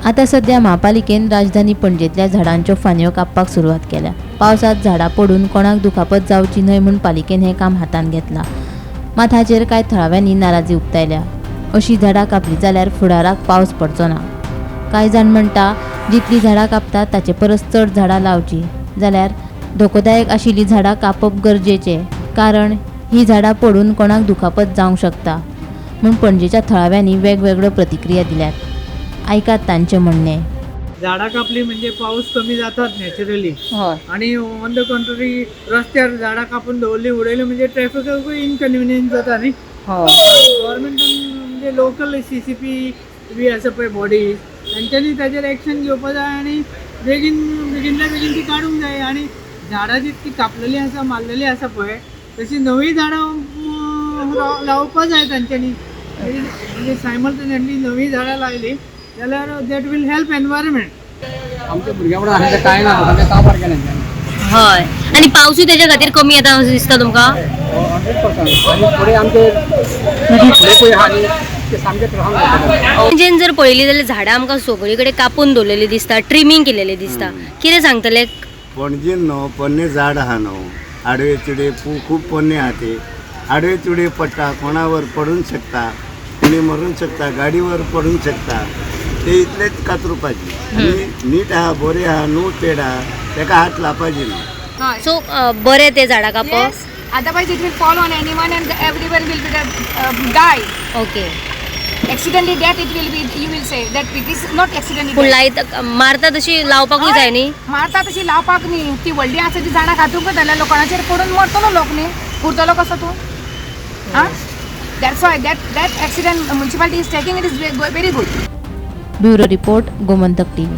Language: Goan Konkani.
आतां सध्या म्हापालिकेन राजधानी पणजेंतल्या झाडांच्यो फांदयो कापपाक सुरवात केल्या. पावसांत झाडां पडून कोणाक दुखापत जावची न्हय म्हूण पालिकेन हें काम हातांत घेतलां. मात हाचेर कांय थळाव्यांनी नाराजी उक्तायल्या. अशीं झाडां कापलीं जाल्यार फुडाराक पावस पडचो ना. कांय जाण म्हणटा जितलीं झाडां कापतात ताचे परस चड झाडां लावचीं जाल्यार धोकोदायक आशिल्लीं झाडां कापप गरजेचें, कारण हीं झाडां पडून कोणाक दुखापत जावंक शकता म्हूण पणजेच्या थळाव्यांनी वेगवेगळ्यो प्रतिक्रिया दिल्यात. आयकात तांचें म्हणणें. झाडां कापली म्हणजे पावस कमी जातात नॅचरली. हय. आणि ऑन the contrary रस्त्यार झाडां कापून दवरली उडयली म्हणजे ट्रॅफिकाकूय इनकन्विनियन्स जाता न्ही. गव्हर्मेंटान म्हणजे लोकल सीसीपी बी आसा पळय बॉडीज, तांच्यांनी ताजेर एक्शन घेवपा जाय आनी बेगीन बेगीनल्या बेगीन ती काडूंक जाय. आनी झाडां जितकी कापलेली आसा, मारलेली आसा पळय, तशी नवी झाडां लावपा जाय तांच्यांनी. म्हणजे सायमल्टेनियसली नवी झाडां लायली जाल्यार that will help environment. आमच्या भुरग्या आसा तें कांय ना, सगळें काबार केलें तेंच्यांनी. हय, आनी पावसूय तेच्या खातीर कमी येता अशें दिसता तुमकां? 100%. आनी फुडें आमचे पिढी फुडें पळय आहा न्ही, ते सामकें त्रासान जातले. पणजेन जर पळयली जाल्यार झाडां आमकां सगळी कडेन कापून दवरलेली दिसता, ट्रिमींग केलेली दिसता. कितें सांगतले? पणजेन न्हू पोन्नें झाड आहा न्हू, आडवे तिडवे खूब पोन्ने आहा ते. आडवे तिडवे पडटा, कोणावर पडूंक शकता, कोणी मरूंक शकता, गाडीवर पडूंक शकता. ते इतलेच कातरुपाची आनी नीट आहा, बरें आहा, न्हू पेड आहा, तेका हात लावपाची न्हू. सो बरें तें झाडां कापप? Yes, otherwise it will fall on anyone and everyone will be the, die. Okay. Accidentally death it will be, you will say that it is not accidentally पूण death. लायत मारता तशी लावपाकूय जाय न्ही. मारता तशी लावपाक न्ही, ती व्हडली आसा ती झाडां कातरूंक जाल्यार लोकांचेर पडून मरतलो लोक न्ही, उरतलो कसो तूं? आं, that's why that accident municipality is taking, it is very good. Bureau report, Gomantak TV.